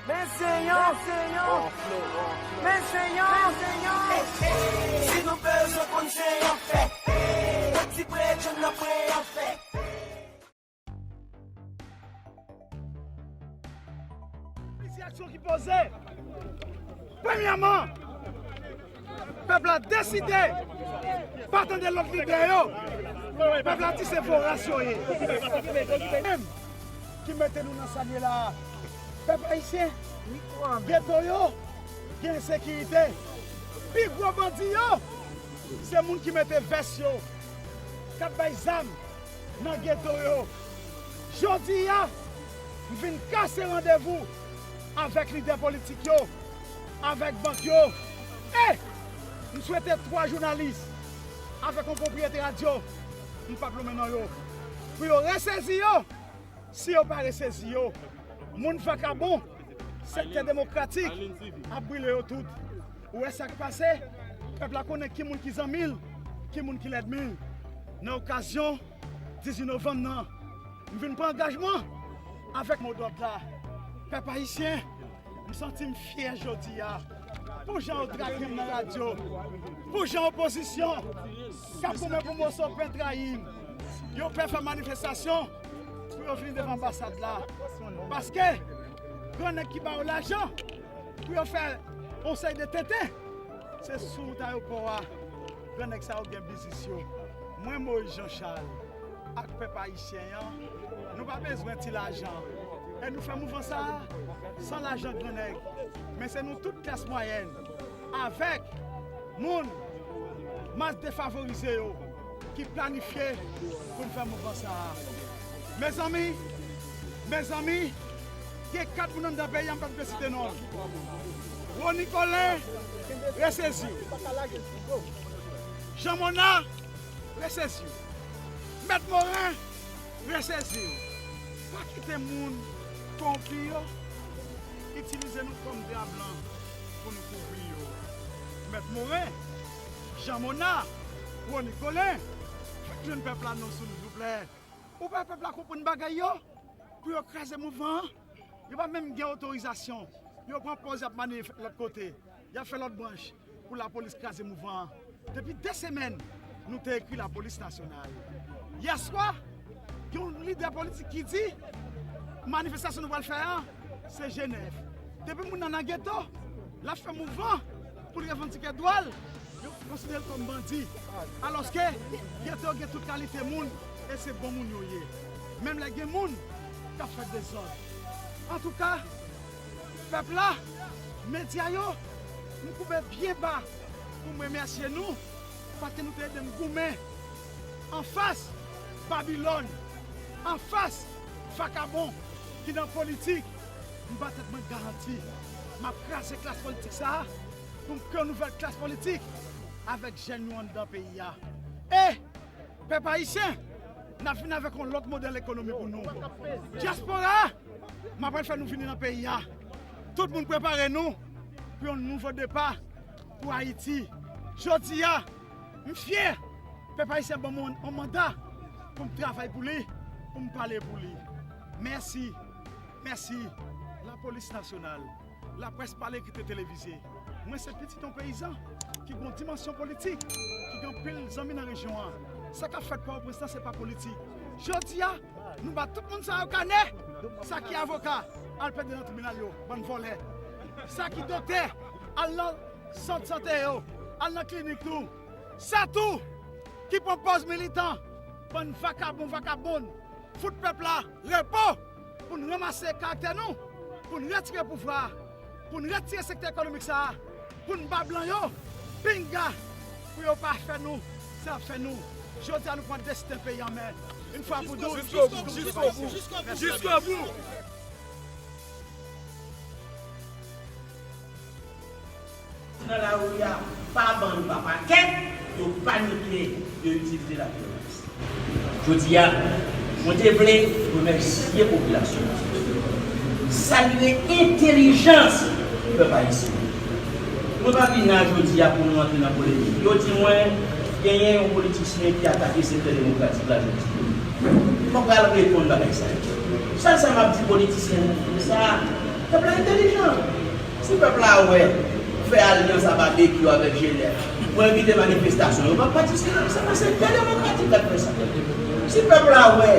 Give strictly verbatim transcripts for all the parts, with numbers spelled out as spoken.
Men se yon, men se yon, men se yon. Si nou bezwen konn se yon fè, pati prè, John nan prè yon fè. Plizyè aksyon ki poze. Premyèman, pèp la deside pa tande lòt lidè yo. Pèp la di se voras yo ye. Menm ki mete nou nan sa n ye la a. Pèp ayisyen, geto yo gen ensekirite. Pi gwo bandi yo, se moun ki mete vès yo, k ap bay zam nan geto yo. Jodi a, m vin kase randevou avèk lidè politik yo, avèk bank yo. E m swete twa jounalis avèk yon pwopriyetè radyo, m p ap nonmen non yo, pou yo resezi yo. Si yo pa resezi yo, moun vakabon, sektè demokratik ap brile yo tout. Ou wè sa k pase? Pèp la konnen ki moun ki zanmi l, ki moun ki lènmi l. Nan okazyon dizuit novanm nan, m vin pran angajman avèk modòd la. Pèp ayisyen, m santi m fyè jodi a. Pou jan yo trake m nan radyo, pou jan opozisyon k ap goumen pou moso pen trayi m, yo pè fè manifestasyon pou yo vini devan anbasad la. Paske grannèg ki ba yo lajan pou yo fè yon seri de tenten, se sou wout ayewopò a. Grannèg sa yo gen biznis yo. Mwen, Moïse Jean Charles, ak pèp ayisyen an, nou pa bezwen ti lajan. E nou fè mouvman sa a san lajan grannèg. Men se nou tout klas mwayèn, avèk moun mas defavorize yo, ki planifye pou n fè mouvman sa a. Mezanmi, mezanmi, gen kat moun anndan peyi a, m pa t vle site non l. Rony Colin, resezi w. Jean Mona, resezi w. Mèt Morin, resezi w. Pa kite moun kowonpi yo itilize nou kòm dra blan pou n kouvri yo. Mèt Morin, Jean Mona, Rony Colin, fè jwenn pèp la non sou n, souple. Ou pa wè pèp la konprann bagay yo? Pou yo kraze mouvman an, yo pa menm gen otorizasyon. Yo pran pòz y ap manifeste lòt kote. Y ap fè lòt branch pou lapolis kraze mouvman an. Depi de semèn, nou te ekri lapolis nasyonal. Yèswa, gen yon lidè politik ki di, manifestasyon nou pral fè an, se Jenèf. Depi moun nan nan geto, l ap fè mouvman pou l revandike dwa l, yo konsidere l kòm bandi. Alòske, geto yo gen tout kalite moun, e se bon moun yo ye. Menm lè gen moun k ap fè dezòd. Antouka, pèp la, medya yo, m koube byen ba pou m remèsye nou, paske nou te ede m goumen anfas Babilòn, anfas vakabon ki nan politik. M ba tèt mwen garanti, m ap kraze klas politik sa a pou m kreye yon nouvèl klas politik avèk jèn yo anndan peyi a. E pèp ayisyen, n ap vin avèk yon lòt modèl ekonomi pou nou. Dyaspora a, m ap fè nou vini nan peyi a. Tout moun prepare nou pou yon nouvo depa pou Ayiti. Jodi a, m fyè pèp ayisyen ban m yon, yon manda pou m travay pou li, pou m pale pou li. Mèsi, mèsi, lapolis nasyonal, laprès pale ki te televize. Mwen se pitit yon peyizan ki gen yon dimansyon politik, ki gen anpil zanmi nan rejyon an. Sa k ap fèt Pòtoprens lan, se pa politik. Jodi a, nou ba tout moun sa yo kanè, sa ki avoka, al plede nan tribinal yo, bann vòlè. Sa ki doktè, al nan sant sante yo, al nan klinik tou. Sa tou ki pran pòz militan, bann vakabon, vakabon, fout pèp la repo pou n ranmase karaktè nou, pou n retire pouvwa a, pou n retire sektè ekonomik sa a, pou n ba blan yo pinga, pou yo pa fè nou sa y ap fè nou. Jodi a, nou pran desten peyi an men, yon fwa pou tout. Jiskobou, jiskobou, jiskobou. Nan lari a, pa bann pa pakèt, yo panike, yo itilize lavyolans. Jodi a, mwen te vle remèsye popilasyon an, salye entèlijans pèp ayisyen. Mwen pa vin la jodi a pou nou antre nan polemik. Yo di mwen, genyen yon politisyen ki atake sektè demokratik la jodi. Mwen pral reponn bagay sa yo. Sèl sa m ap di politisyen sa a, Pèp la entèlijan. Si pèp la wè ou fè alyans a Babekyou avèk Jenèf pou envite manifestasyon, yo p ap patisipe. Se pa sektè demokratik k ap fè sa. Si pèp la wè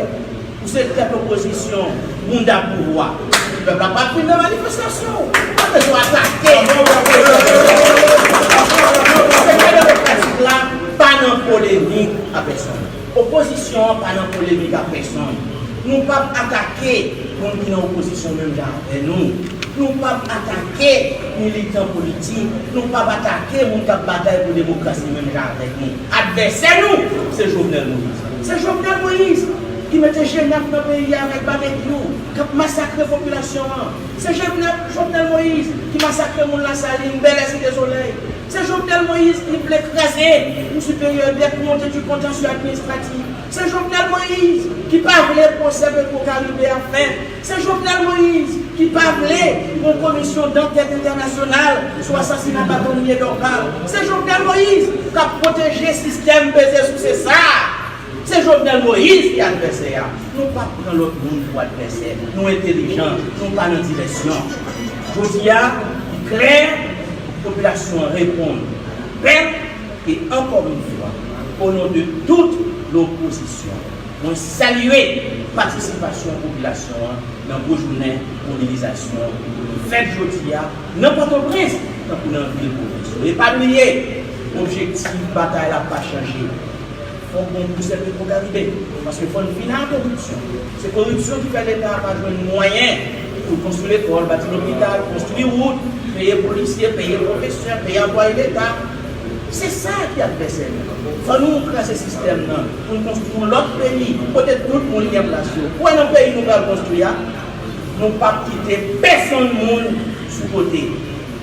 ou se tèt opozisyon, bounda pouvwa, pèp la p ap vin nan manifestasyon. Ou pa bezwen atake. Sektè demokratik la pa nan polemik a pèsonn. Opozisyon an pa nan polemik ak pèsonn. Nou p ap atake moun ki nan opozisyon menm jan avè nou. Nou p ap atake militan politik. Nou p ap atake moun k ap batay pou demokrasi menm jan avèk nou. Advèsè nou, se Jovenel Moïse. Se Jovenel Moïse ki mete Jenèf nan peyi a avèk Babekyou, k ap masakre popilasyon an. Se Jovenel, Jovenel Moïse ki masakre moun Lasalin, Bèlè, Site Solèy. Se Jovenel Moïse ki vle kraze Kou Siperyè dè Kont e di Kontansye Administratif. Se Jovenel Moïse ki pa vle pwosè Petwokaribe a fèt. Se Jovenel Moïse ki pa vle yon komisyon dankèt entènasyonal sou asasina Batonye Dorval. Se Jovenel Moïse k ap pwoteje sistèm peze souse sa a. Se Jovenel Moïse ki advèsè a. Nou p ap pran lòt moun pou advèsè. Nou entèlijan, nou pa nan divèsyon. Jodi a, li klè, popilasyon an reponn. Pèp, e ankò yon fwa, o non de tout lopozisyon, mwen salye patisipasyon popilasyon an nan gwo jounen mobilizasyon ki fèt jodi a nan Pòtoprens, tankou nan vil pwovens yo. E pa bliye, objektif batay la pa chanje. Fòk gon pwosè Petwokaribe. Paske fò n fini ak koripsyon. Se koripsyon ki fè Leta a pa jwenn mwayen pou l konstwi lekòl, bati lopital, konstwi wout, peye polisye, peye pwofesè, peye anplwaye Leta. Se sa ki advèsè nou. Fò nou kraze sistèm nan pou n konstwi yon lòt peyi kote tout moun gen plas yo. Ou wè nan peyi nou pral konstwi a, nou p ap kite pèsonn moun sou kote.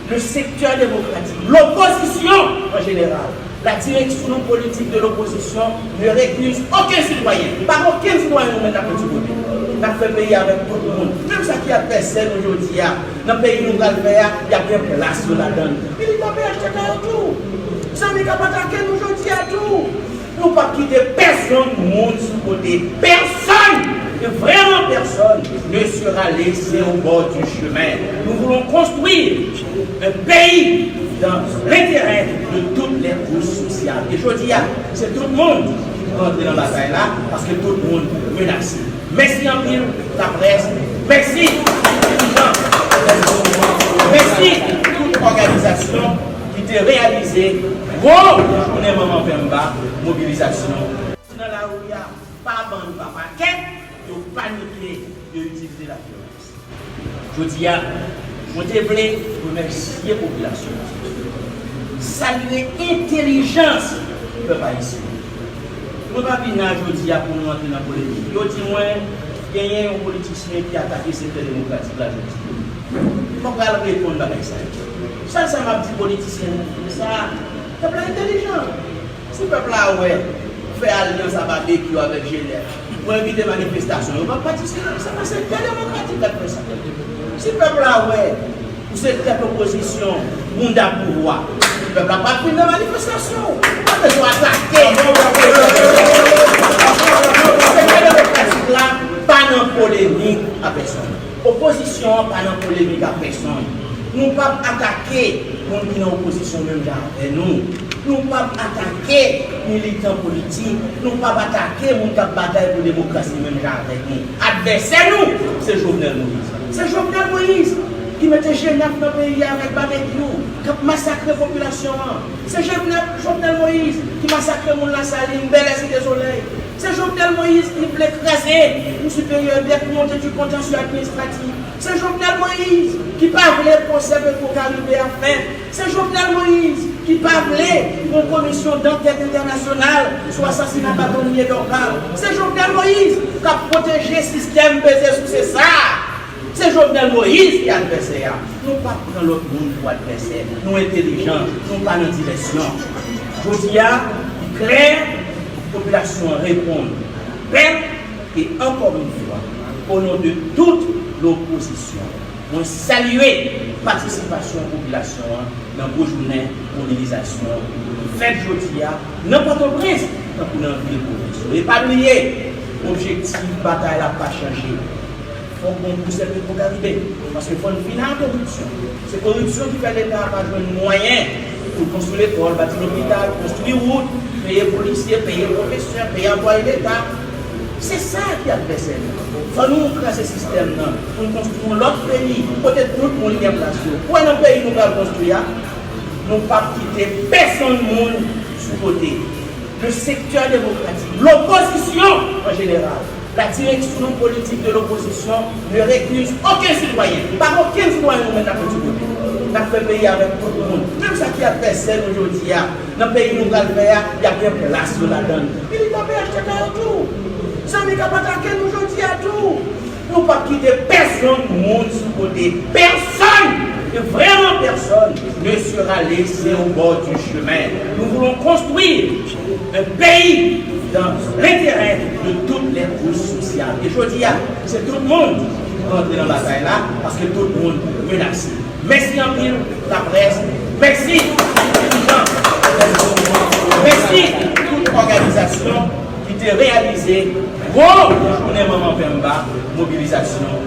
Le secteur démocratique, lopozisyon an jeneral, la direction politique de l'opposition ne récuse aucun citoyen. Pa gen okenn sitwayen nou mete nan ti kote. N ap fè peyi avèk tout moun. Menm sa ki advèsè nou jodi a, nan peyi nou pral fè a, y ap gen plas yo ladan l. Militan P H T K yo tou. Zanmi k ap atake nou jodi a tou. Nou p ap kite pèsonn moun sou kote. Pèsonn, e vrèman pèsonn, ne sera laissé au bord du chemin. Nous voulons construire un pays dans l'intérêt de toutes les couches sociales. E jodi a, se tout moun ki pou rantre nan batay la, paske tout moun menase. Mèsi anpil, laprès. Mèsi, dirijan. Mèsi, tout òganizasyon ki te reyalize gwo jounen Manman Penba, mobilizasyon. Nan lari a, pa bann pa pakèt, yo panike, yo itilize lavyolans. Jodi a, mwen te vle remèsye popilasyon an, salye entèlijans pèp ayisyen. Mwen pa vin la jodi a pou nou antre nan polemik. Yo di mwen, genyen yon politisyen ki atake sektè demokratik la jodi. Mwen pral reponn bagay sa yo. Sèl sa m ap di politisyen sa a, pèp la entèlijan. Si pèp la wè ou fè alyans a Babekyou avèk Jenèf pou envite manifestasyon, yo p ap patisipe. Se pa sektè demokratik k ap fè sa. Si pèp la wè ou se tèt opozisyon, bounda pouvwa, pèp la p ap vin nan manifestasyon. Ou pa bezwen atake. Sektè demokratik la pa nan polemik a pèsonn. Opozisyon an pa nan polemik ak pèsonn. Nou p ap atake moun ki nan opozisyon menm jan avè nou. Nou p ap atake militan politik. Nou p ap atake moun k ap batay pou demokrasi menm jan avèk nou. Advèsè nou, se Jovenel Moïse. Se Jovenel Moïse ki mete Jenèf nan peyi a avèk Babekyou, k ap masakre popilasyon an. Se Jovenel, Jovenel Moïse ki masakre moun Lasalin, Bèlè, Site Solèy. Se Jovenel Moïse ki vle kraze Kou Siperyè dè Kont e di Kontansye Administratif. Se Jovenel Moïse ki pa vle pwosè Petwokaribe a fèt. Se Jovenel Moïse ki pa vle yon komisyon dankèt entènasyonal sou asasina Batonye Dorval. Se Jovenel Moïse k ap pwoteje sistèm peze souse sa a. Se Jovenel Moïse ki advèsè a. Nou p ap pran lòt moun pou advèsè. Nou entèlijan, nou pa nan divèsyon. Jodi a, li klè, popilasyon an reponn. Pèp, e ankò yon fwa, o non de tout lopozisyon, mwen salye patisipasyon popilasyon an nan gwo jounen mobilizasyon ki fèt jodi a nan Pòtoprens, tankou nan vil pwovens yo. E pa bliye, objektif batay la pa chanje. Fòk gon pou sèvi pou Karibe. Paske fò n fin ak koripsyon. Se koripsyon ki fè Leta a pa jwenn mwayen pou l konstwi lekòl, bati lopital, konstwi wout, peye polisye, peye pwofesè, peye anplwaye Leta. Se sa ki advèsè nou. Fò nou kraze sistèm nan pou n konstwi yon lòt peyi kote tout moun gen plas yo. Ou wè nan peyi nou pral konstwi a, nou p ap kite pèsonn moun sou kote. Le secteur démocratique, l'opposition en général, la direction politique de l'opposition ne récuse aucun citoyen. Pa okenn sitwayen nou mèt ap fè ti kote. N ap fè peyi avèk tout moun. Menm sa ki advèsè nou jodi a, nan peyi nou pral fè a, y ap gen plas yo ladan l. Milita P H T K yo tou. Zanmi k ap atake nou jodi a tou. Nou p ap kite pèsonn moun sou kote. Pèsonn! E vrèman pèsonn ne sera laissé au bord du chemin. Nous voulons construire un pays dans l'intérêt de toutes les couches sociales. E jodi a, se tout moun ki pou rantre nan batay la, paske tout moun menase. Mèsi anpil, laprès. Mèsi, dirijan. Mèsi, tout òganizasyon ki te reyalize gwo jounen Manman Pemba, mobilizasyon